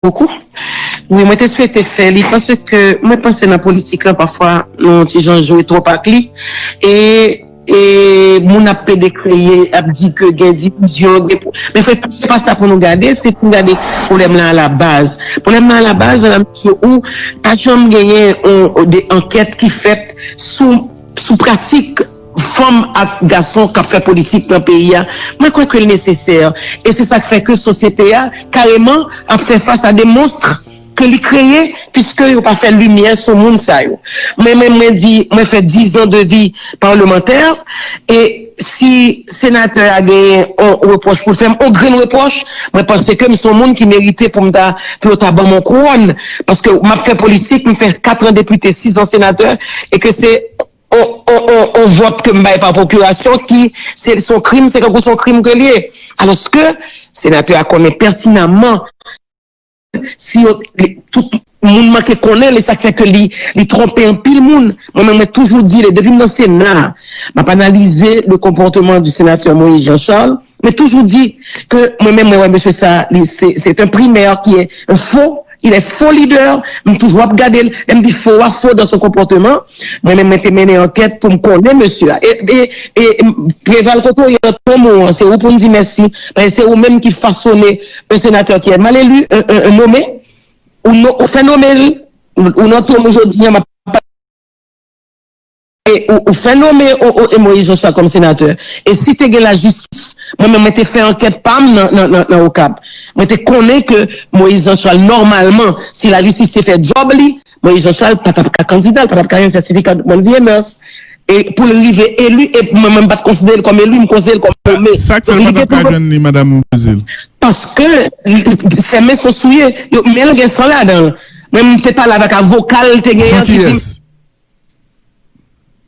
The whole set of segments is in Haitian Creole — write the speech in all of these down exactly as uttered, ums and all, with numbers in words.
Bokou. Wi, mwen te swete fè li paske mwen panse nan politik la pafwa nou ti jan jwe twòp ak li. E e moun ap pede kreye, ap di ke gen divizyon, gen pou- men fè se pa sa pou nou gade, se pou nou gade pwoblèm la a la baz. Pwoblèm la a la baz nan la mezi ou pa janm genyen on, de ankèt ki fèt sou sou pratik fanm ak gason k ap fè politik nan peyi a. Mwen kwè ke l nesesè e se sa k fè ke sosyete a kareman ap fè fas a de monstre ke li kreye, piske yo pa fè limyè sou moun sa yo. Mwen menm mwen di mwen fè dizan de vi palmantè e si senatè a genyen on repwòch pou l fè m, on grenn repwòch, mwen panse ke m se yon moun ki merite pou m ta pou yo ta ban m on kouwòn. Paske m ap fè politik, m fè katran depite, sizan senatè, e ke se on, on, on, on vòt ke m bay pa pwokirasyon ki se se yon krim, se kankou se yon krim ke l ye. Alòske senatè a konnen pètinamman si yo, li, tout moun manke konnen l, e sa k fè ke li, li twonpe anpil moun. Mwen menm, mwen toujou di, depi m nan Sena, m ap analize le comportement du sénateur Moïse Jean Charles, mwen toujou di ke mwen menm, mwen wè mesye sa, li, se, se un primaire qui est un faux, il est faux leader, m toujou ap gade l, lè m di fo a fo dans son comportement, mwen menm, mwen te mennen ankèt pou m konnen mesye a. E, e, e Preval kote w ye nan tomo an, se ou pou n di mèsi, paske se ou menm ki fasone un sénateur qui est mal élu, un, un, un nommé, ou, no, ou fè nome l, ou, ou nan tomo jodi an, m ap e ou, ou fè nome o, o, e Moïse Jean Charles kòm senatè. E si te gen lajistis, mwen menm mwen te fè ankèt pa m nan, nan, nan, nan Okap. Mwen te konnen ke Moïse Jean Charles, nòmalman, si lajistis te fè djòb li, Moïse Jean Charles pa t ap ka kandida, l pa t ap ka jwenn sètifika de bonne vie et mœurs. E pou l rive eli, e mwen menm m pa t konsidere l kòm eli, m konsidere l kòm nome. Sa k fè l pa t ap ka jwenn li, madanm Brazil? Paske sèmen son souye, men l gen san ladan l. Mwen m te pale avèk avoka l te genyen an ki di m.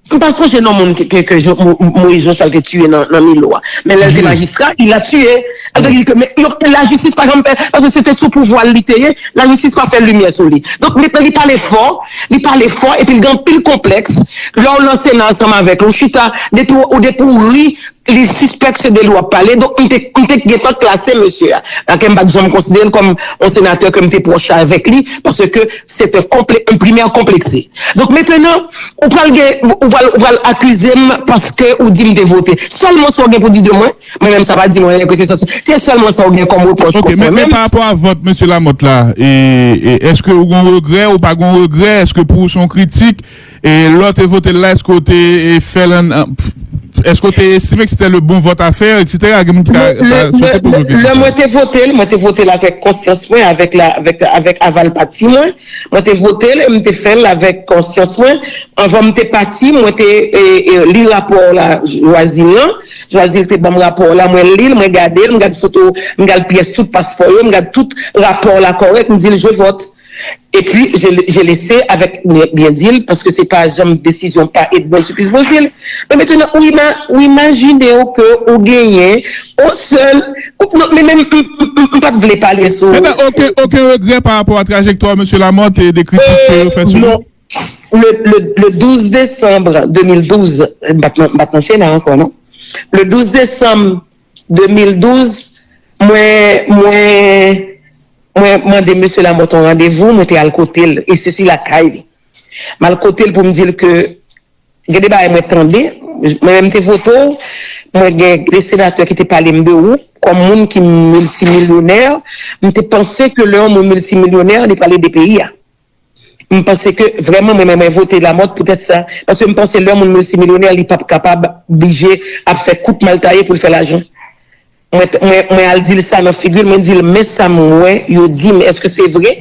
M pa sonje non moun ke, ke, ke Moïse Jean Charles te tiye nan, nan Milo a. Men lè l te majistra, il a tué. Sa vle di ke men, yo, lajistis pa janm fè, paske se te sou pouvwa l li te ye, lajistis pa fè limyè sou li. Donk, li, li pale fò, li pale fò, epi l gen anpil konplèks. Lè w nan Sena ansanm avèk l, ou chita, depi w, ou depi w ri, li sispèk se de li w ap pale. Donk, m te, m te gentan klase mesye a. Paske m pa t janm konsidere l kòm yon senatè ke m te pwòch avèk li, paske se te konple, yon primè konplekse. Donk, mentenan, ou pral gen, ou pral, ou pral akize m paske ou di m te vote. Sèlman sa w gen pou di de mwen, mwen menm sa pa di mwen anyen ke se sa, se sèlman sa w gen kòm repwòch kont mwen menm. Ok, men, men pa rapò a vòt mesye Lamothe la, e, e, èske ou gen regrè, ou pa gen regrè, èske pou ou se yon kritik, e lè w te vote l la, èske w te, e, fè l an, an, èske w te estime ke se te le bon vòt a fè, et cetera? Gen moun ki ka, ka sot poze w kesyon sa. Lè mwen te vote l, mwen te vote l avèk konsyans mwen, avèk la, avèk, avèk aval pati mwen. Mwen te vote l e m te fè l avèk konsyans mwen. Anvan m te pati, mwen te e, e, li rapò la Jwazil lan. Jwazil te ban m rapò la, mwen li l, mwen gade l, m gade foto, m gade pyès tout paspò yo, m gade tout rapò la kòrèk, m di l je vote. Epi, je, je lese avèk byen di l, paske se pa janm desizyon pa Edmonde Supplice Beauzile. Men mentenan, ou, ima, ou imajine w ke ou genyen, on sèl, ou, non, men menm, m, m, m, m pa t vle pale sou. Mentenan, okenn, okenn regrè pa rapò a trajektwa mesye Lamothe e de kritik ke yo fè sou li? Non. Le, le, le douz desanm de mil douz, m pa t nan, m pa t nan Sena ankò, non. Le douz desanm de mil douz, mwen, mwen, mwen mande mesye Lamothe yon randevou, mwen te al kote l, e se si lakay li. M al kote l pou m di l ke gen de bagay mwen tande, mwen menm te vote w, mwen gen de senatè ki te pale m de ou, kòm moun ki miltimilyonè, m te panse ke lè yon moun miltimilyonè, li pral ede peyi a. M panse ke vrèman mwen menm mwen vote Lamothe poutèt sa. Paske m panse lè yon moun miltimilyonè, li p ap kapab blije ap fè kout maltaye pou l fè lajan. Mwen, mwen, mwen al di l sa nan figi l, mwen di l, men sa m wè, yo di m, èske se vre?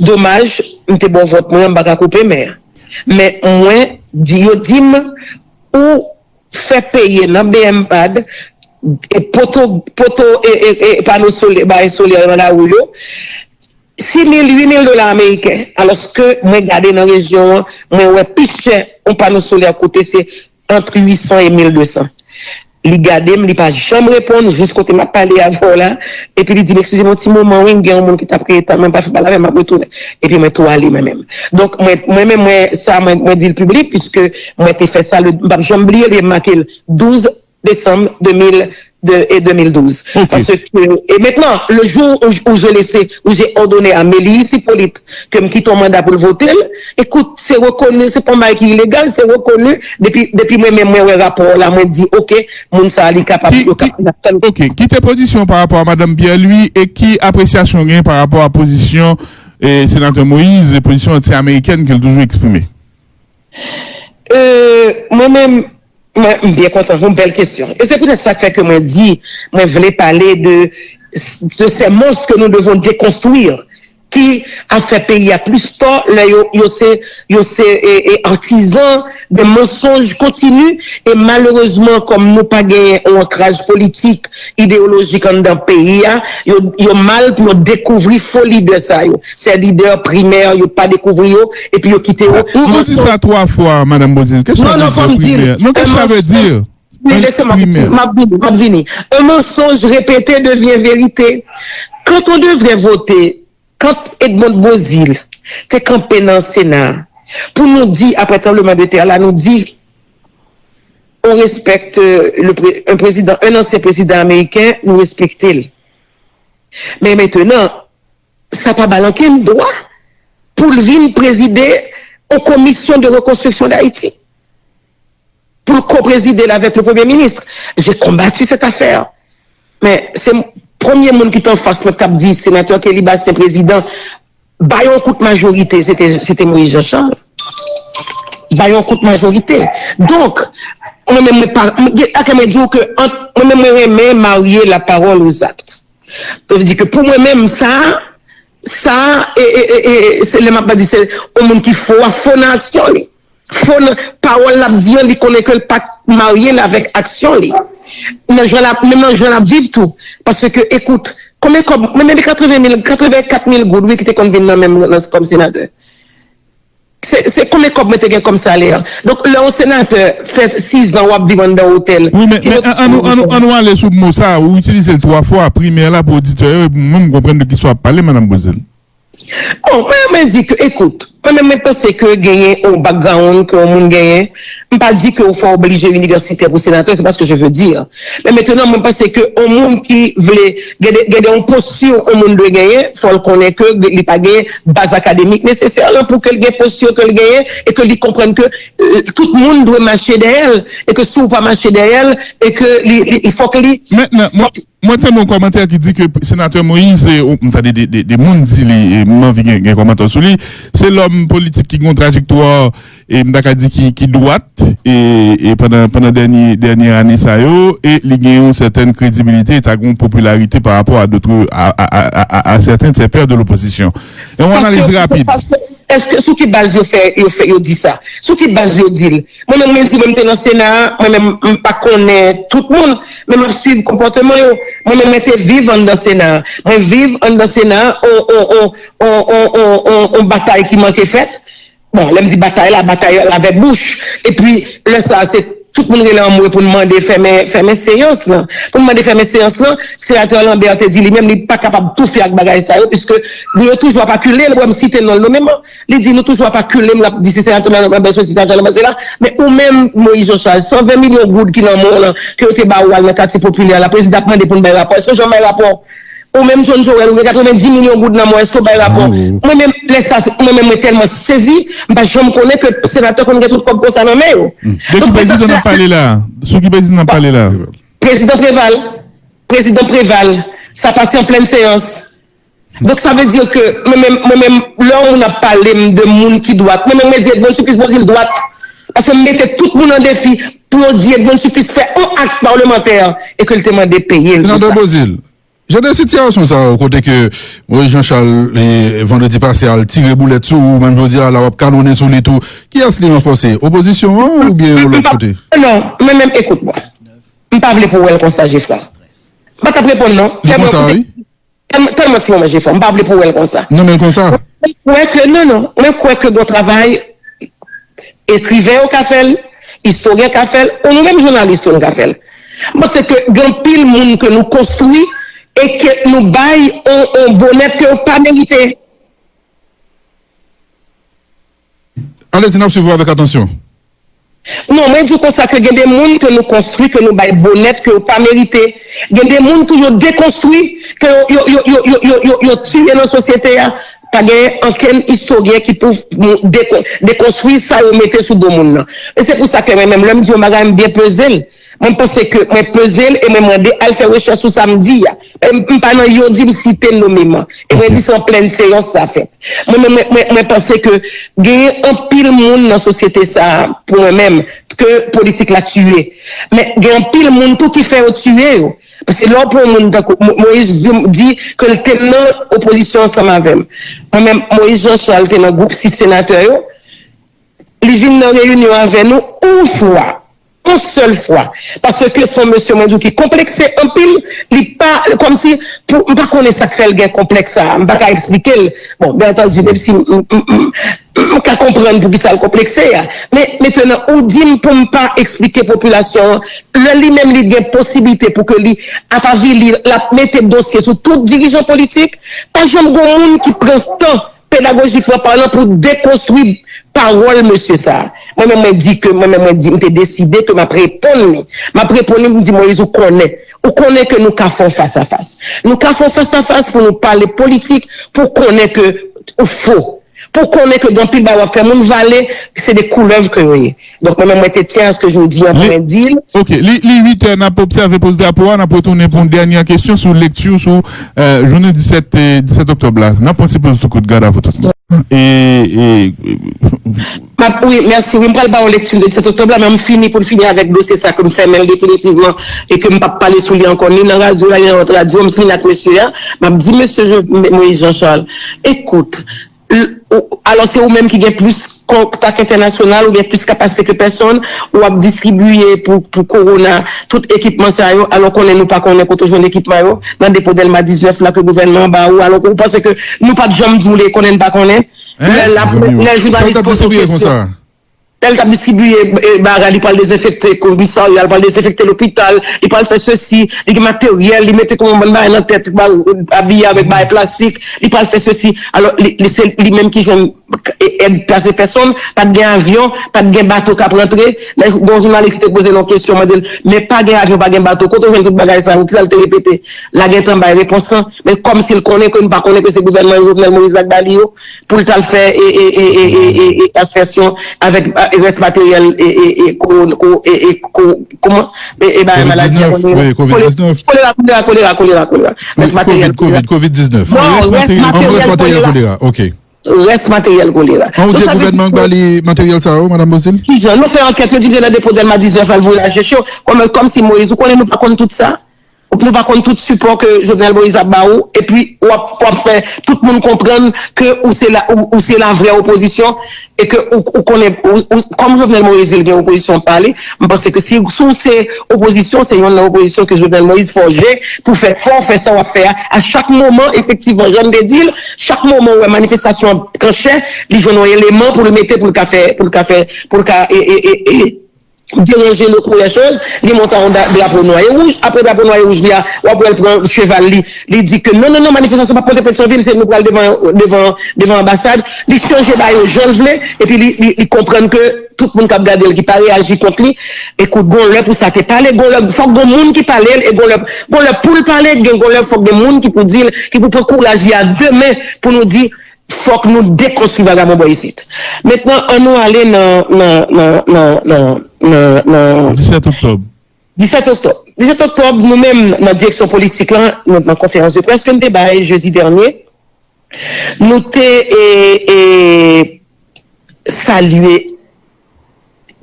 Domaj, m te ba w vòt mwen an, m pa ka koupe men an. Men mwen, di, yo di m, ou fè peye nan B M pad, e poto, poto, e, e, e pano solè, bagay solè nan lari yo, sis mil, uit mil dola ameriken, alòske mwen gade nan rejyon an, mwen wè pi chè yon pano solè koute se ant uit san e mil de san. Li gade m, li pa janm reponn, jis kote m ap pale avè w la, epi li di m, eskize m yon ti moman, wi, m gen yon moun ki t ap reye tann mwen, m pa fè pale avè m, m ap retounen. Epi mwen tou ale mwen menm. Donk, mwen, mwen menm, mwen, sa, mwen, mwen di l piblik, piske mwen te fè sa, le, m p ap janm bliye l, e m make l douz desanm de mil de, et deux mille douze. Paske, e mentnan, le jou ou, ou je lese, ou je òdone a Mélisse Hyppolite ke m kite yon manda pou l vote l, ekout, se rekoni, se pa yon bagay ki ilegal, se rekoni, depi, depi mwen menm mwen wè rapò la, mwen di, oke, moun sa a li kapab, yo kapab. Ok, ki te pozisyon pa rapò a Madanm Pierre Louis e ki apresyasyon w gen pa rapò a pozisyon e, Senatè Moïse, e pozisyon anti-amerikèn ke l toujou eksprime? Euh, mwen menm, mwen, m byen kontan, yon bèl kesyon. E se poutèt sa k fè ke mwen di, mwen vle pale de, de ces monstres que nous devons déconstruire, ki ap fè peyi a plis tò, lè yo, yo se, yo se e, e, artizan de mansonj kontini, e malerezman, kòm nou pa genyen yon ankraj politik, ideyolojik anndan peyi a, yo, yo mal pou yo dekouvri fo lidè sa yo. Se lidè primè, yo pa dekouvri yo, epi yo kite yo. Ou, ou di sa twa fwa, Madanm Bozil. Kisa vle di primè? Non, kisa vle di? Lese m ap di, m ap vini, m ap vini. Un mensonge répété devient vérité. Quand on devrait voter, quand Edmonde Beauzile te kanpe nan Sena a, pou nou di, apre tranbleman de tè la, nou di, on respecte le pré- un président, un ancien président américain, nou respekte l. Men mentnan, sa pa ba l ankenn dwa pou l vin prezide yon komisyon de rekonstriksyon Dayiti. Pou l ko-prezide l avèk le premye minis. J'ai combattu cette affaire. Men se premye moun ki t anfas mwen k t ap di senatè Kelly Bastien prezidan, bay yon kout majorite, se te, se te Moïse Jean Charles. Bay yon kout majorite. Donk, mwen menm mwen pa, mwen, gen, ak mwen di w ke ant, mwen menm mwen renmen marye la parole aux actes. Sa vle di ke pou mwen menm, sa, sa, e, e, e, e, se lè m ap di, se yon moun ki fo a, fo nan aksyon li. Fo nan pawòl l ap di an, li konnen ke l pa marye l avèk aksyon li. Nan jan l ap, menm nan jan l ap viv tou. Paske, ekout, konbyen kòb, mwen menm katreven mil, katreven kat mil goud, wi, ki te konn vin nan men m nan, kòm senatè. Se, se konbyen kòb mwen te gen kòm salè. Donk, lè yon senatè fè sizan w ap viv anndan otèl. Wi, men, men an, an, nou, an, nou, an nou ale sou mo sa, ou itilize l twa fwa, primè la pou oditè yo, epi mwen m konprann de kisa w ap pale, Madanm Bozil. Bon, mwen, mwen di ke, ekout, mwen menm mwen panse ke genyen yon background ke yon moun genyen. M pa di ke ou fò oblije inivèsitè pou senatè, c'est pas ce que je veux dire. Men mentnan, mwen panse ke yon moun ki vle gen de, gen de yon posti yon moun dwe genyen, fò l konnen ke li pa gen baz akademik nesesè lan pou ke l gen posti ke l genyen e ke li konprann ke euh, tout moun dwe mache dèyè l e ke si w pa mache dèyè l e ke li, li, li fòk li. Mentnan, mwen, mwen tande yon kòmantè ki di ke senatè Moïse, e, m tande de, de, de moun di li, e m anvi gen, gen kòmantè sou li, se lòm politik ki gen yon trajektwa e m ta ka di ki, ki dwat, e, e pandan, pandan dènye, dènye ane sa yo, e li gen yon sètèn kredibilite, e ta gen yon popilarite pa rapò a dòt, a, a, a, a, a sèten de ses pairs de l'opposition. E yon analiz rapid. Èske sou ki baz yo fè, yo fè, yo di sa? Sou ki baz yo di l? Mwen menm, mwen di, mwen m te nan Sena a, mwen menm, m pa konnen tout moun, men m ap swiv konpòteman yo. Mwen menm, mwen te viv anndan Sena a. Mwen viv anndan Sena a, on, on, on, on, on, on, on batay ki manke fèt. Bon, lè m di batay la, batay la avèk bouch. Epi, lè sa a, se tout moun rele anmwe pou n mande fèmen, fèmen seyans lan. Pou n mande fèmen seyans lan, senatè Lambert te di li menm li pa kapab toufe ak bagay sa yo, piske yo toujou ap akile l, wè m site non l nomèman. Li di nou toujou ap akile m, l ap di se senatè Lambert sesi, senatè Lambert sela. Men ou menm, Moïse Jean Charles, san ven milyon goud ki nan men w lan, ke yo te ba ou al nan katye popilè la, prezidan ap mande pou n bay rapò. Èske w janm bay rapò? Ou menm, John Joel, ou gen katrevendi milyon goud nan men w, èske w bay rapò? Mwen menm, lè sa, mwen menm, mwen tèlman sezi, m pa janm konnen ke senatè konn gen tout kòb konsa nan men yo. De ki prezidan n ap pale la? Sou ki prezidan n ap pale la? Prezidan Preval. Prezidan Preval. Sa pase an plèn seyans. Donk, sa vle di ke mwen menm, mwen menm, lè yon moun ap pale m de moun ki dwat, mwen menm, mwen di Edmonde Supplice Beauzile dwat. Paske m mete tout moun an defi pou yo di Edmonde Supplice fè yon ak palmantè e ke l te mande peye l pou sa. Senatè Beauzile, jan de sitiyasyon sa yo, kote ke Moïse Jean Charles, e, vandredi pase, al tire boulèt sou ou, menm jodi a la, w ap kanonnen sou li tou, kiyès li ranfòse? Opozisyon an oubyen yon lòt kote? Non, mwen menm, ekout mwen. M pa vle pou w wè l konsa, Jefra. M pa t ap reponn non. Li konsa, wi. Tèlman, tèlman ti manman Jefra, m pa vle pou w wè l konsa. Non, men l konsa. Mwen kwè ke, non, non, mwen kwè ke gon travay ekriven yo ka fè l, istoryen ka fè l, ou nou menm jounalis tou nou ka fè l. M panse ke gen anpil moun ke nou konstwi e ke nou bay on, on bonèt ke yo pa merite. Alezi, n ap swiv ou avèk atansyon. Non, mwen di w konsa ke gen de moun ke nou konstwi, ke nou bay bonèt, ke yo pa merite. Gen de moun tou yo dekonstwi, ke yo, yo, yo, yo, yo, yo, yo, yo tiye nan sosyete a. Pa gen ankenn istoryen ki pou dekon, dekonstwi sa yo mete sou do moun nan. E se pou sa ke mwen menm, lè m di yon bagay, m byen peze l. Mwen panse ke mwen peze l e mwen mande al fè rechèch sou sa m di a. E m, m pa nan yo di m site nomeman. E mwen di se an plèn seyans sa fèt. Mwen, mwen, mwen, mwen, mwen panse ke genyen anpil moun nan sosyete sa a, pou mwen menm, ke politik la tiye. Men gen anpil moun tou ki fè yo tiye yo. Paske lè w pran yon moun tankou Mo- Moïse di, di ke l te nan opozisyon ansanm avè m. Mwen menm, Moïse Jean Charles te nan gwoup sis senatè yo. Li vin nan reyinyon avè nou yon fwa. Yon sèl fwa. Paske se yon mesye mwen di w ki konplekse anpil, li pa, kòmsi, pou, m pa konnen sa k fè l gen konplèks sa a, m pa ka eksplike l. Bon, byen antandi, menm si m, m, m, m, m ka konprann poukisa l konplekse a. Men, mentnan, ou di m pou m pa eksplike popilasyon an, lè li menm li gen posiblite pou ke li ap avili, l ap mete dosye sou tout dirijan politik, pa janm gen moun ki pran tan pedagojikman palan, pou dekonstwi pawòl mesye sa a. Mwen menm, mwen di ke, mwen menm, mwen di, m te deside ke m ap reponn li. M ap reponn li, m di, Moïse, ou konnen. Ou konnen ke nou ka fè yon fas a fas. Nou ka fè yon fas a fas pou nou pale politik, pou konnen ke ou fo. Pou konnen ke gen anpil bagay w ap fè moun vale, se de koulèv ke yo ye. Donk, mwen menm, mwen te tyen aske jodi an pou mwen di l. Ok, li, li uit è, n ap obsève poz drapo a, n ap retounen pou yon dènye kesyon sou lekti sou, euh, jounen disèt, euh, disèt oktòb la. N ap pran ti poz sou kout gad avè tout moun. E, e, M ap, wi, mèsi. Wi, m pral ba w lekti de disèt oktòb la, men m fini pou n fini avèk dosye sa ke m fèmen l definitivman e ke m p ap pale sou li ankò, ni nan radyo la, ni nan lòt radyo. M fini ak mesye a. M ap di mesye Moïse Jean Charles, ekout, Alò, se ou menm ki gen plis kontak entènasyonal, ou gen plis kapasite ke pèsonn, ou ap distribiye pou, pou kowona, tout ekipman sa yo, alò konnen nou pa konnen kote w jwenn ekipman yo, nan depo Dèlma diznèf la ke gouvènman an ba ou, alò ou panse ke nou pa t janm di w li konnen n pa konnen? Lè, lè jounalis poze w kesyon. Lè l t ap distribiye bagay, li pral dezenfekte komisarya, li pral dezenfekte lopital, li pral fè sesi, li gen materyèl, li mete kòm yon bann bagay nan tèt, li pral abiye avèk bagay plastik, li pral fè sesi. Alò, li, li se li menm ki jwenn èd plase pèsonn, pa t gen avyon, pa t gen bato k ap rantre. Lè yon jounalis ki te poze l yon kesyon, mande l, men pa gen avyon, pa gen bato, kote w jwenn tout bagay sa yo? Kisa l te repete? La gentan bay repons lan, men kòmsi l konnen ke nou pa konnen ke se gouvènman Jovenel Moïse la k ba li yo, pou l t al fè e, e, e, e, e, e, e, espèsyon avèk e, rès materyèl e, e, e, ko, ko, e, e, ko, kòman? E, e, bagay maladi a, kolera, kolera, kolera, kolera, kolera. Rès materyèl kolera. Covid, covid diznèf. Non, rès materyèl kolera. Rès materyèl kolera. An, ou di gouvènman an ba li materyèl sa yo, Madanm Bozil? Kijan? Nou fè ankèt, yo di m se nan depo Dèlma diznèf al voye lajech yo. Kòm, kòmsi Moïse, ou konnen nou pa konn tout sa? Nou pa konn tout sipò ke Jovenel Moïse ap ba ou, epi w ap, w ap fè tout moun konprann ke ou se la, ou, ou se la vrè opozisyon, e ke ou, ou konnen, ou, ou, kòm Jovenel Moïse di l gen opozisyon pa li, m panse ke si, si w se opozisyon, se yonn nan opozisyon ke Jovenel Moïse fòje pou fè, fè w fè sa w ap fè a, a chak moman, efektivman, jan m te di l, chak moman ou wè manifestasyon an pran chè, li jwenn yon eleman pou l mete, pou l ka fè, pou l ka fè, pou l ka, e, e, e, e, deranje le cours des choses, li monte yon drapo nwa e wouj. Apre drapo nwa e wouj li a, w ap wè l pran cheval li. Li di ke non, non, non, manifestasyon p ap monte Petyonvil, se nou pral devan, devan, devan anbasad. Li chanje ba yo jan l vle, epi li, li, li konprann ke tout moun k ap gade l ki pa reyaji kont li. Ekout, gon lè pou sa te pale, gon lè, fòk gon moun ki pale l, e gon lè, gon lè pou l pale, gen gon lè fòk gen moun ki pou di l, ki pou pran kouraj li a de men pou nou di, fòk nou dekonstwi vagabon bò isit. Mentnan, ann nou ale nan, nan, nan, nan, nan, nan, nan. Disèt oktòb. Disèt oktòb. Disèt oktòb, nou menm, nan direksyon politik lan, nou, nan konferans de près ke n te bay jedi dènye, nou te, e, e, salye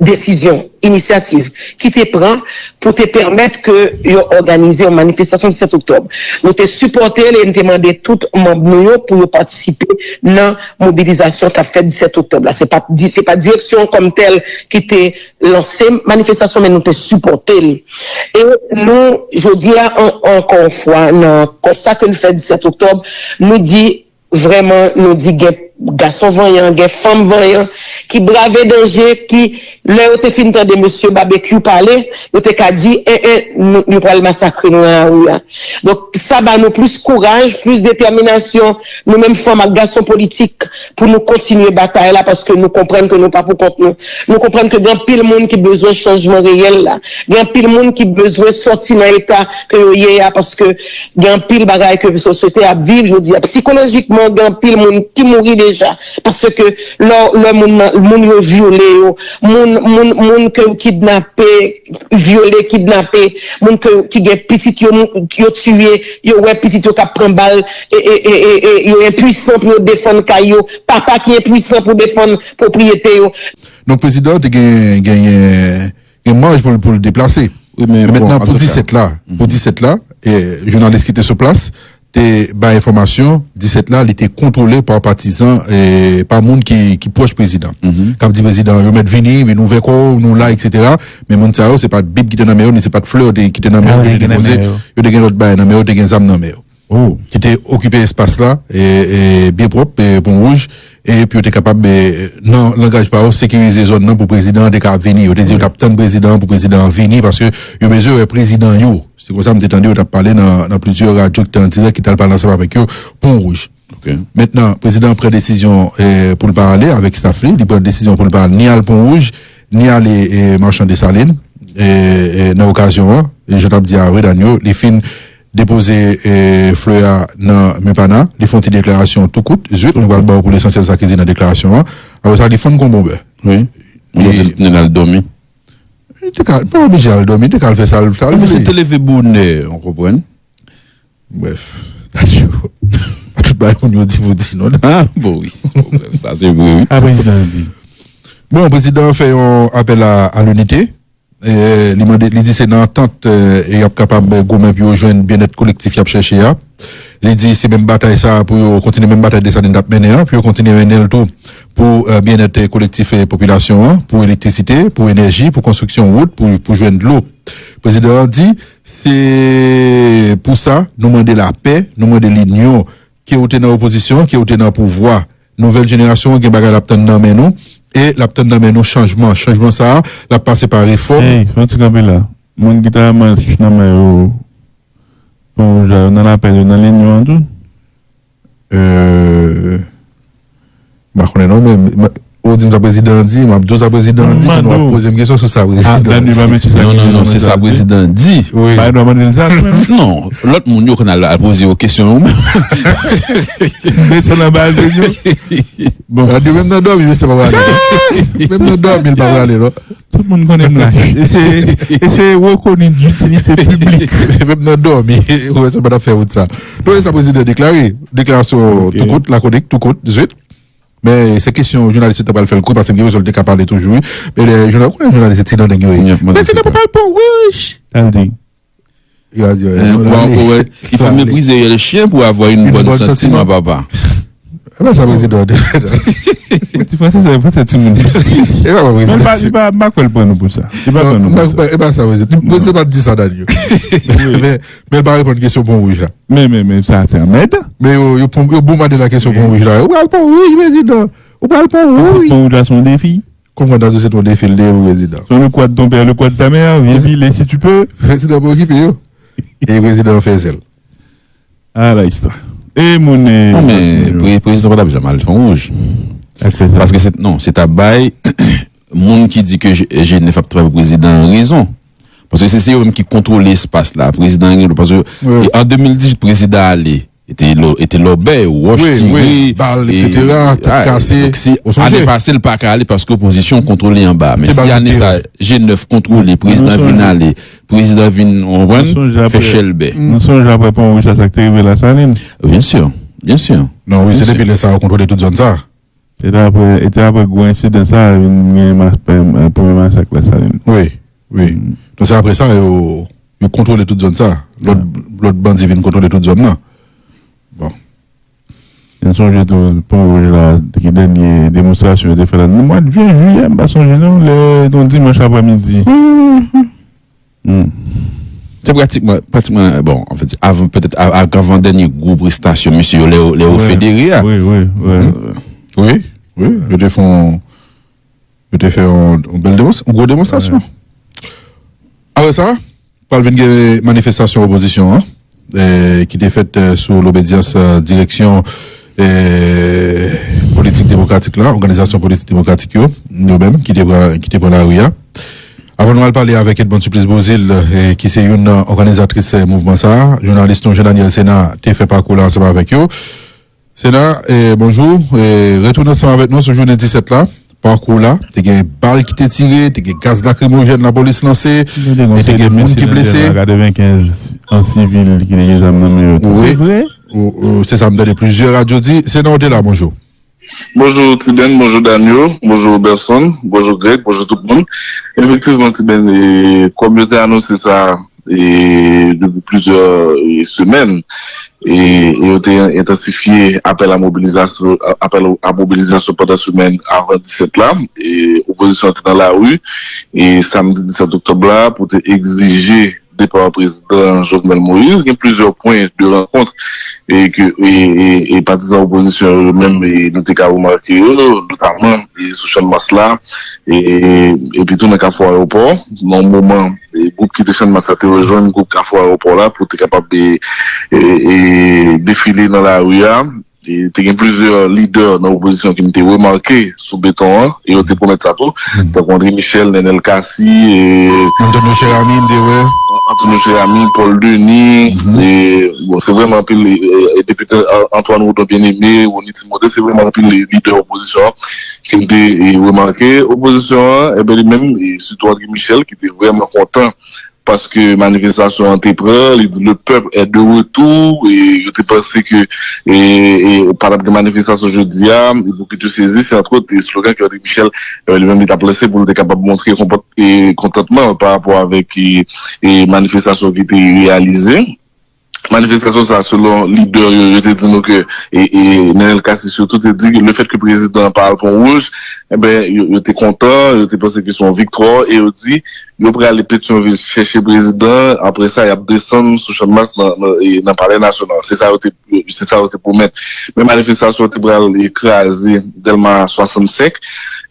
desizyon, inisyativ ki te pran pou te pèmèt ke yo òganize yon manifestasyon disèt oktòb. Nou te sipòte l e n te mande tout manm nou yo pou yo patisipe nan mobilizasyon k ap fèt disèt oktòb la. Se pa, se pa direksyon kòm tèl ki te lanse manifestasyon, men nou te sipòte l. E nou, jodi a, an, ankò yon fwa, nan konsta ke n fè disèt oktòb, nou di, vrèman, nou di gen gason vanyan, gen fanm vanyan, ki brave danje, ki, lè yo te fin tande mesye Babekyou pale, yo te ka di, en, en, nou, yo pral masakre nou nan lari a. Donk, sa ba nou plis kouraj, plis detèminasyon, nou menm fanm ak gason politik, pou nou kontinye batay la, paske nou konprann ke nou pa pou kont nou. Nou konprann ke gen anpil moun ki bezwen chanjman reyèl la. Gen anpil moun ki bezwen sòti nan eta ke yo ye a, paske gen anpil bagay ke sosyete ap viv jodi a. Sikolojikman, gen anpil moun ki mouri deja, paske lè, lè moun nan, moun yo vyole yo, moun, moun, moun ke yo kidnape, vyole, kidnape, moun ke, ki gen pitit yo, mou- yo tiye, yo wè pitit yo k ap pran bal, e, e, e, e, e yo enpwisan pou yo defann kay yo, papa ki enpwisan pou defann pwopriyete yo. Donk, prezidan te gen, genyen, gen maj pou l, pou l deplase. Wi, men Men bon, mentnan, pou antouka, disèt la, pou disèt la, e, jounalis ki te sou plas, te bay enfòmasyon, disèt la, li te kontwole pa patizan, e, pa moun ki, ki pwòch prezidan. K ap di prezidan, yo mèt vini, vin ouvè kò w, nou la, etsetera. Men moun sa yo, se pa t bib ki te nan men yo, ni se pa t flè yo te, ki te nan men yo, yo te depoze, yo te gen lòt bagay nan men yo, yo te gen zam nan men yo. Ki te okipe espas la, e, e, byen pwòp, e, Pon Wouj, e, pou yo te kapab, e, nan langaj pa yo, sekirize zòn nan pou prezidan an te ka vini. Yo te di yo t ap tann prezidan an pou prezidan an vini, paske yo bezwen wè prezidan yo. Se konsa m te tande yo t ap pale nan, nan plizyè radyo ki te an dirèk, ki t al pale ansanm avèk yo, Pon Wouj. Mentnan, prezidan an pran desizyon, e, pou l pa ale avèk staf li. Li pran desizyon pou l pa ni al Pon Wouj, ni ale, e, Machan Desalin, e, e, nan okazyon an. E jan w t ap di a, Redan yo, li fin depoze, e, flè a nan Mupana. Li fè yon ti deklarasyon tou kout, zwit, nou pral ba w pou lesansyèl sa ki di nan deklarasyon an. Apre sa, li fonn kon bon bè. Wi. Mwen te di l al dòmi. Li te ka, pa oblije al dòmi, li te ka al fè sa l, sa l vle. Misye te leve bonè, w konprann? Brèf, a tout bagay moun yo di pou di non. Ah, bon, wi. Bon, brèf, sa se vre, wi. Sa prezidan an di. Bon, prezidan an fè yon apèl a, a linite. E, li mande, li di se nan antant, e, e y ap kapab, e, goumen pou yo jwenn byennèt kolektif y ap chèche a. Li di se menm batay sa a pou yo kontinye, menm batay Desalin t ap mennen an, pou yo kontinye mennen l tou pou, e, byennèt, e, kolektif, e, popilasyon an, pou elektrisite, pou enèji, pou konstriksyon wout, pou, pou jwenn dlo. Prezidan an di, se pou sa nou mande lapè, nou mande linyon, ke w te nan opozisyon, ke w te nan pouvwa. Nouvèl jenerasyon an gen bagay l ap tann nan men nou, e l ap tann nan men nou chanjman. Chanjman sa a, l ap pase pa refòm. Ey, fè yon ti kanpe la. Moun ki ta mach nan men yo, Pon Wouj la, yo nan lapè, yo nan linyon an tou? Euh, m pa konnen non, men, men, ou di m sa prezidan an di, m ap di w sa prezidan an di, pou nou ap poze m kesyon sou sa prezidan an di. Non, non, non, se sa prezidan an di. Wi. Pa dwa mande l sa, menm. Non, lòt moun yo konn al, al poze yo kesyon yo menm. Desann anba zye yo. Bon. Gade, menm nan dòmi, mesye pa prale non. Menm nan dòmi, l pa prale non. Tout moun konnen m lach. E se, e se reconnu d'utilité publique. Menm nan dòmi, ou wè se pa t ap fè wout sa. Non, e sa prezidan deklare. Deklarasyon tou kout, lakonik, tou kout, zwit. Men se kesyon jounalis yo te pral fè l kou, paske gen rezon l te ka pale toujou, wi. Men lè jounalis, ou konnen jounalis se ti dendeng yo ye. Prezidan pa pral Pon Wouj. Sa l di. Il faut mépriser le chien pour avoir une bonne santé, mon papa. E pa sa prezidan an te fè. Ti fransè sa, fransè timoun. E pa prezidan. Men li pa, li pa, m pa kwè l pran nou pou sa. Li pa pran nou pou sa. E pa sa prezidan. Prezidan pa t di sa, Daniel. Men, men l pa reponn kesyon Pon Wouj la. Men, men, men sa se anmèdan. Men yo, yo, yo bombarde la kesyon Pon Wouj la. Ou pral Pon Wouj, prezidan. Ou pral Pon Wouj. Pon Wouj la se yon defi. Konprann sa tou se t yon defi l te ye pou prezidan. Sur le quad ton père, le quad ta mère, viens filer si tu peux. Prezidan pa okipe yo. E prezidan an fè zèl. Ah la istwa. E moun e. Non, men pre-, prezidan pa t ap janm al Pon Wouj. Paske se, non, se t ap bay moun ki di ke G-, G nèf ap travay pou prezidan an rezon. Paske se, se yo menm ki kontwole espas la. Prezidan an gen dwa, paske e an de mil dizuit, prezidan ale. E te lò-, e te lòbèy, wòch tire, bal, etsetera, tèt kase. Ou sonje? Ane pase, l pa ka ale paske opozisyon kontwole anba. Men si ane sa, G nèf kontwole, prezidan vin ale, prezidan vin, ou konprann, fè chèlbè. Nou sonje apre Pon Wouj la, sa k te rive Lasalin. Byen si, byen si. Non, wi, se depi lè sa yo kontwole tout zòn sa. E te apre, e te apre gwo ensidan sa, vin gen mas-, premye masak Lasalin. Wi, wi. Donk se apre sa, yo, yo kontwole tout zòn sa. Lòt, lòt bandi vin kontwole tout zòn nan. Bon. M sonje tou, Pon Wouj la, ki dènye demonstrasyon yo te fè la. Nan mwa jen, jiyè, m pa sonje non, lè, yon dimanch aprèmidi. Se pratikman, pratikman, bon, anfèt, avan, petèt, a-, a-, avan dènye gwo prestasyon misye yo, lè yo, lè yo federe a. Wi, wi, wi. Wi, wi, yo te fè yon, yo te fè yon, yon bèl demons-, yon gwo demonstrasyon. Apre sa, pral vin gen manifestasyon opozisyon an, eh, ki te fèt, eh, sou lobedyans, eh, direksyon, eh, politik demokratik la, òganizasyon politik demokratik yo, yo menm, ki te pran, ki te pran lari a. Avan nou al pale avèk Edmonde Supplice Beauzile, eh, ki se youn nan òganizatris, eh, mouvman sa a, jounalis nou Jean Daniel Sena te fè pakou la ansanm avèk yo. Sena, eh, bonjou. Eh, retounen ansanm avèk nou sou jounen disèt la. Pakou la, te gen bal ki te tire, te gen gaz lakrimojèn lapolis lanse, e te gen moun ki blese. Katrevenkenz an sivil ki te gen zam nan men yo tou. Wi. Se vre? Ou, ou, se sa m tande plizyè radyo di. Sena, ou te la, bonjou. Bonjou Tiben, bonjou Danio, bonjou Robertson, bonjou Greg, bonjou tout moun. Efektivman, Tiben, e, kòm yo te anonse sa, e, depi plizyè, e, semèn, e, e yo te entansifye apèl a mobilizasyon, apèl a mobilizasyon pandan semèn avan disèt la, e, opozisyon an te nan lari, e, samdi disèt oktòb la, pou te egzije depa prezidan Jovenel Moïse. Gen plizyè pwen de rankont e ke, e, e, e patizan opozisyon yo menm, e, nou te ka remake yo, notaman, e, sou Channmas la, e, epi tou nan Kafou Ayewopò, nan yon moman, e, gwoup ki te Channmas la te rejwenn gwoup Kafou Ayewopò la pou te kapab, e, e, e, defile nan lari a. E te gen plizyè lidè nan opozisyon ki m te remake sou beton an, e yo te pwomèt sa tou. Tankou André Michel, Nenel Cassy, e Antonio Cheramy, m te wè. Antonio Cheramy, Paul Denis, e, bon, se vrèman anpil, e, e, depite An-, Antoine Rodon Bien-Aimé, Rony Timothée, se vrèman anpil lidè opozisyon an ki m te, e, remake. Opozisyon an, e ben, li menm, e, sitou André Michel, ki te vrèman kontan paske manifestasyon an te pran, li di le peuple est de retour, e yo te panse ke, e, e, pa t ap gen manifestasyon jodi a, e pou ki te sezi, se antrewòt, e slogan ke André Michel, e, li menm li t ap lanse pou l te kapab montre konpòt-, e, kontantman pa rapò avèk, e, e, manifestasyon ki te reyalize. Manifestasyon sa, selon lidè yo, yo te di nou ke, e, e, Nenel Cassy sitou te di, lefètke prezidan an pa al Pon Wouj, enben, yo, yo te kontan, yo te panse ke se yon viktwa, e yo di, yo prale Petyonvil chèche prezidan, apre sa, y ap desann sou Channmas nan, nan, e, nan Palè Nasyonal. Se sa yo te, se sa yo te pwomèt. Men manifestasyon te pral kraze Dèlma swasannsenk,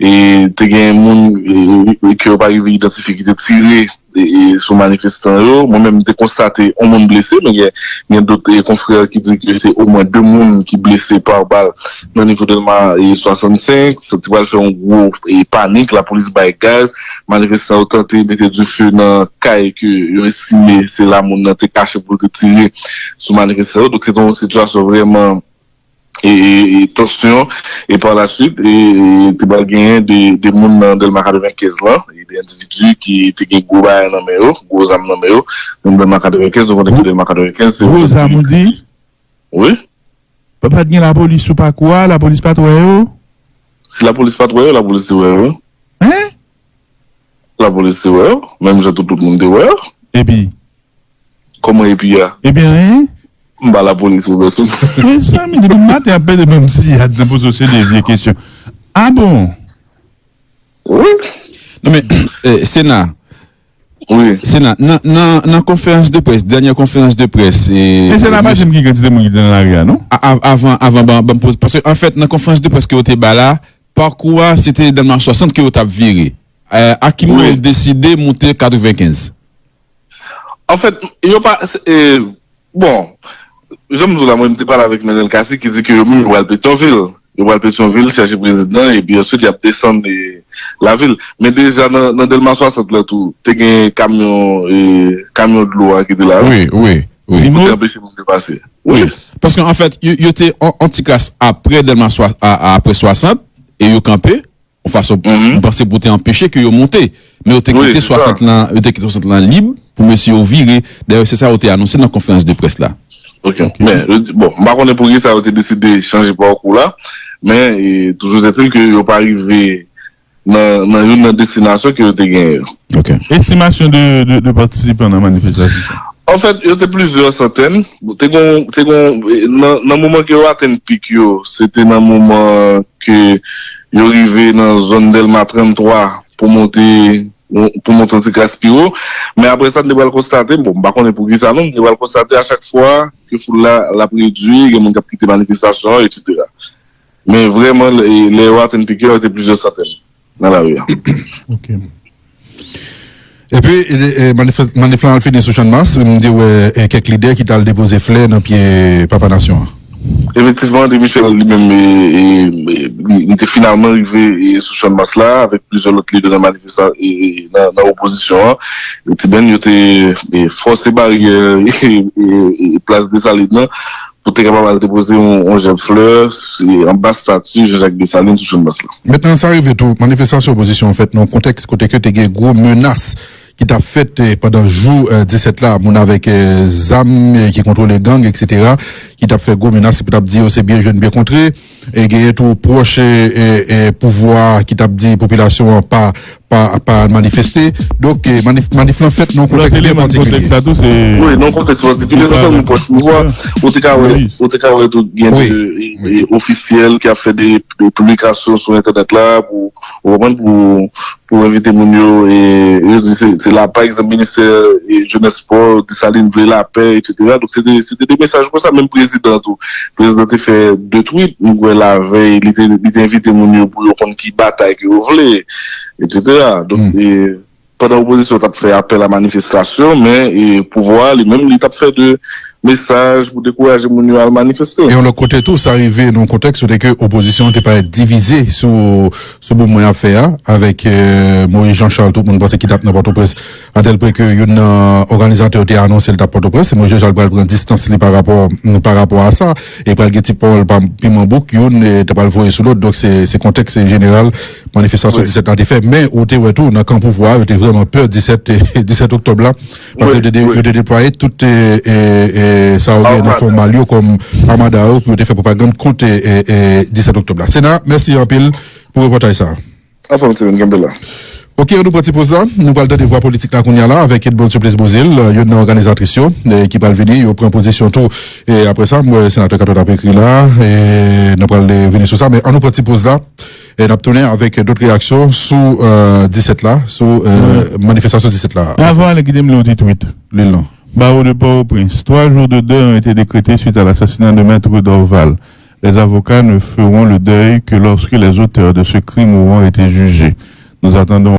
e te gen moun, e, e, ke yo pa rive idantifye ki te tire e, e, sou manifestan yo. Mwen menm, m te konstate yon moun blese, men gen, gen dòt, e, konfrè ki di ke se omwen de moun ki blese pa bal nan nivo Dèlma, e, swasannsenk. Sa te pral fè yon gwo, e, panik, lapolis bay gaz. Manifestan yo tante mete dife nan kay ke yo estime se la moun nan te kache pou l te tire sou manifestan yo. Donk, se te yon sitiyasyon vrèman e, e, e tansyon, e pa la swit, e, e te pral genyen de, de moun nan Dèlma katrevenkenz lan, e de endividi ki te gen gwo bagay nan men yo, gwo zam nan men yo, nan Dèlma katrevenkenz, nou konnen ke Dèlma katrevenkenz, se gwo zam ou di? Wi. Pa, pa t gen lapolis sou pakou a, lapolis pa t wè yo? Si lapolis pa t wè yo, lapolis te wè yo. Hein? Lapolis te wè yo, menm jan tout, tout moun te wè yo. Epi? Kòman epi a? Epi anyen? M pa lapolis, Robertson. Mezanmi, depi maten ap pede menm siyad nan poze w se de vye kesyon. Ah bon? Wi. Non, men, eh, Sena. Wi. Sena, nan, nan, nan konferans de près, dènyè konferans de près, e, e Sena pa janm gen kantite moun ki te nan lari a, non? A-, a-, avan, avan, ban, ban m poze, paske, anfèt, nan konferans de près ke yo te ba la, pakou a, se te Dèlma swasant ke yo t ap vire. Eh, a ki moman yo deside monte katrevenkenz? Anfèt, yo pa, se, e, bon, jan m di w la, mwen, m te pale avèk Nenel Cassy ki di ke yo menm yo pral Petyonvil. Yo pral Petyonvil, chèche prezidan, epi answit, y ap desann, e, lavil. Men deja nan, nan Dèlma swasant la tou, te gen kamyon, e, kamyon dlo a ki te la, wi. Wi, wi, wi. Pou te anpeche moun yo pase. Wi. Wi. Paske, anfèt, yo, yo te on, on ti kras apre Dèlma swa-, a, a, apre swasant, e yo kanpe. Yon fason, m panse pou te anpeche ke yo monte. Men yo te kite swasant lan, yo te kite swasant lan lib pou mesye yo vire. Dayè, se sa yo te anonse nan konferans de près la. Ok. Men, bon, m pa konnen poukisa yo te deside chanje pakou la, men, e, toujou est-il ke yo pa rive nan, nan youn nan destinasyon ke yo te genyen yo. Ok. Estimasyon de, de, de patisipan nan manifestasyon sa? Anfèt, yo te plizyè santèn. Te gon, te gon, nan, nan moman ke yo atenn pik yo, se te nan moman ke yo rive nan zòn Dèlma tranntwa pou monte, pou monte yon ti kras pi wo. Men apre sa, n te pral konstate, bon, m pa konnen poukisa non, n te pral konstate a chak fwa ke foul la, l ap redui, gen moun k ap kite manifestasyon an, etsetera. Men vrèman, lè, lè yo atenn pik yo, yo te plizyè santèn nan lari a. Ok. Epi, e, e, manif, manif lan al fini sou Channmas, m te wè e, kèk lidè ki t al depoze flè nan pye Papa Nasyon an. Efektivman, André Michel li menm, e, e, e, li te finalman rive e, sou Channmas la avèk plizyè lòt lidè nan manifesta, e, e, nan, nan opozisyon an. Ti Ben, yo te e, fòse baryè e, e, e, plas Desalin nan pou te kapab al depoze yon, yon jèb flè e, anba stati Jean-Jacques Dessalines sou Channmas la. Mentnan, sa rive tou, manifestasyon opozisyon an fèt nan yon kontèks kote ke te gen gwo menas ki t ap fèt e, pandan jou e, disèt la, moun avèk e, zam e, ki kontwole gang, etsetera, ki t ap fè gwo menas pou t ap di yo se byen jwenn, byen kontre. E genyen tou pwòch e, e, e, pouvwa ki t ap di popilasyon an pa, pa, pa al manifeste. Donk, e, manif, manif lan fèt nan yon kontèks byen patikilye. Wi, nan yon kontèks patikilye, non sèlman pwòch pouvwa, ou te ka wè, ou te ka wè tou gen de e, e, ofisyèl ki ap fè de, de piblikasyon sou entènèt la pou, ou konprann, pou pou envite moun yo, e, yo di se, se la, pa egzanp, ministè e, jenès, spò, Desalin vle lapè, etsetera. Donk, se te, se te de mesaj konsa, menm prezidan tou. Prezidan te fè de tweet, m kwè lavèy, li te, li te envite moun yo pou yo konn ki batay ke yo vle, etsetera. Donk, e, pandan opozisyon t ap fè apèl a manifestasyon, men e, pouvwa a li menm, li t ap fè de mesaj pou dekouraje moun yo al manifeste. E yon lòt kote tou, sa rive nan yon kontèks kote ke opozisyon an te parèt divize sou, sou mouvman y ap fè a, avèk e, Moïse Jean Charles, tout moun panse ki t ap nan Pòtoprens, atèl pwen ke youn nan òganizatè yo te anonse l t ap Pòtoprens, se Moïse Jean Charles pral pran distans li pa rapò, pa rapò a sa, e pral gen ti pawòl pa piman bouk, youn e, te pral voye sou lòt, donk se, se kontèks jeneral manifestasyon disèt la te fè, men ou te wè tou nan kan pouvwa a, yo te vrèman pè disèt, disèt oktòb la, paske yo te, de- yo te deplwaye tout e, e, e, sa yo rele nan fòmal yo kòm amada yo pou yo te fè pwopagann kont e, e, e, disèt oktòb la. Sena, mèsi anpil pou repòtaj sa a. Anfòm, Steven, kenbe la. Ok, ann nou pran ti poz la. Nou pral tande vwa politik la kounye a la avèk Edmonde Supplice Beauzile, youn nan òganizatris yo, e, ki pral vini, yo pran pozisyon tou. E apre sa, m wè senatè Cato t ap ekri la, e n ap pral e, vini sou sa, men ann nou pran ti poz la. E n ap tounen avèk dòt reyaksyon sou e, disèt la, sou e, manifestasyon disèt la. Avan ale, kite m li yon ti tweet. Li l non. Barreau de Port-au-Prince, trois jours de deuil ont été décrétés suite à l'assassinat de Maître Dorval. Les avocats ne feront le deuil que lorsque les auteurs de ce crime auront été jugés. Nous attendons.